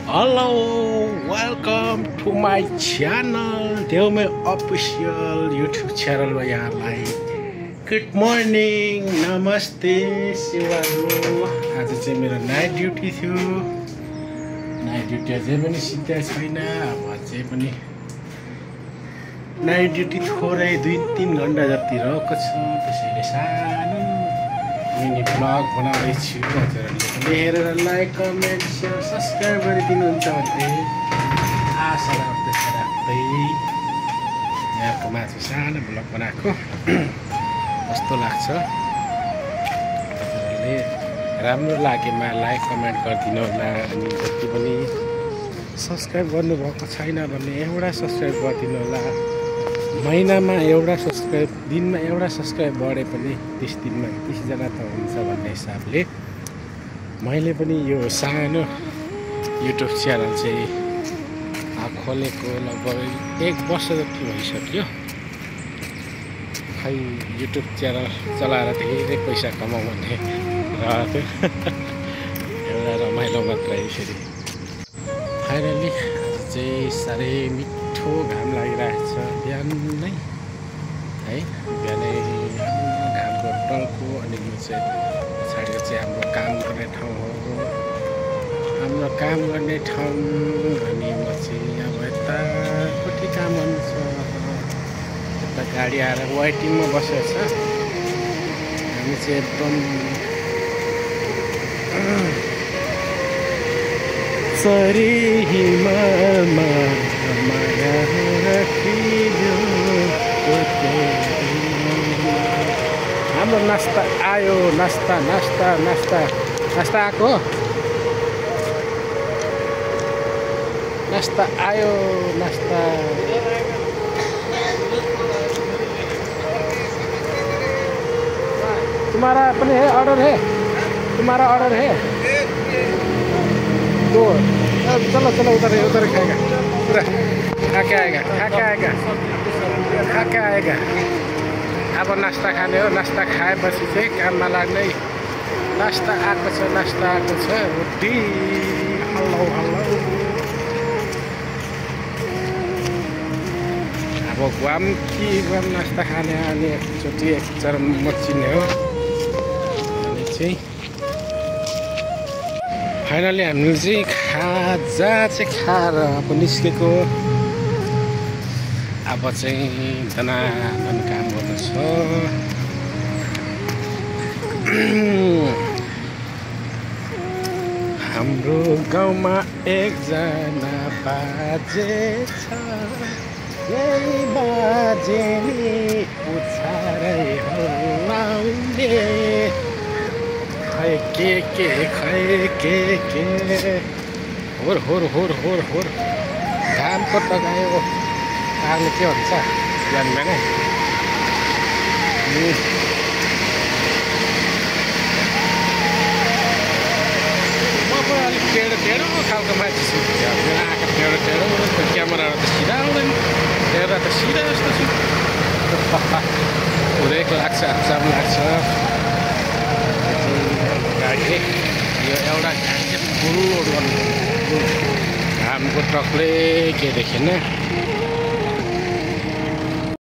Hello, welcome to my channel. देवमे official YouTube channel में यहाँलाई good morning नमस्ते शिवाहरू। आज चाहिँ मेरो नाइट ड्युटी थियो। नाइट ड्युटी अझै पनि सिद्धा छैन। अब अझै पनि नाइट ड्युटी थोरै 2-3 घण्टा जति रहेको छ। त्यसैले सानो मिनी ब्लग बनाउँदैछु। हजुरहरूले हेरेर लाइक कमेन्ट सेयर सब्सक्राइब गरिदिनुहुन्छ भन्ने आशा राख्दै यहाँको माथि सानो ब्लग बनाएको कस्तो लाग्छ हजुरहरूले राम्रो लागेमा लाइक कमेन्ट गरिदिनु होला। अनि जति पनि सब्सक्राइब गर्नुभएको छैन भने एउटा सब्सक्राइब गरिदिनु होला। महिनामा एउटा सब्सक्राइब, दिनमा एउटा सब्सक्राइब बढे पनि 30 दिनमा 30 जना त हुन्छ भन्ने हिसाबले मैले पनि यो सानो युट्युब च्यानल चाहिँ खोलेको लगभग 1 वर्ष जति भइसक्यो। खै युट्युब च्यानल चलाएर धेरै पैसा कमाउने रहथ्यो एउटा रमाइलो मात्रै यसरी। फाइनली आज चाहिँ साह्रै मिठो घाम लागिरहेको छ बिहानै है। बिहानै घामको टल्को अनि यो चाहिँ पछाडिको चाहिँ हाम्रो काम गर्ने ठाउँ हो। हाम्रो काम गर्ने ठाउँ अनि म चाहिँ अब यतापट्टि काम गर्नु छ। यता गाडी आएर वेटिङमा बसेको छ। हामी चाहिँ एकदम सरी हिमालमा माया राखिदियो। हाम्रो नास्ता आयो। नास्ता आएको। नास्ता आयो। नास्ता तुम्हारा अपने है ऑर्डर है? तुम्हारा ऑर्डर है? दो। चलो उधर खाएगा पूरा। खा के आएगा। अब नास्ता खाने हो। नास्ता खाएपछि चाहिँ काममा लाग्ने। नास्ता आएको छ रोटी। हल्लो अब गुवाम नास्ता खाने अनि एकचोटि एकचर मचिने हो। अनि चाहिँ फाइनली हामीले चाहिँ खाजा चाहिँ खाएर अब निस्केको। अब चाहिँ दनादन काम गर्नु छ। हाम्रो गाउँमा एकजना बाजे छ। यही बाजे नि पुछारै हो आउने। खै के होर घामको टगायो। कारणले के हुन्छ बिहान नै म पनि अलिक टेढो खालको मान्छे छु। मेरो आँखा टेढो क्यामेराहरू त सिधा आउँदैन। हेर्दा त सिधा जस्तो छु। हुँदैको लाग्छ आफूसँग लाग्छ। गाडी यो एउटा गाडी चाहिँ फुल लोड गर्नु। घामको टकले के देखेन।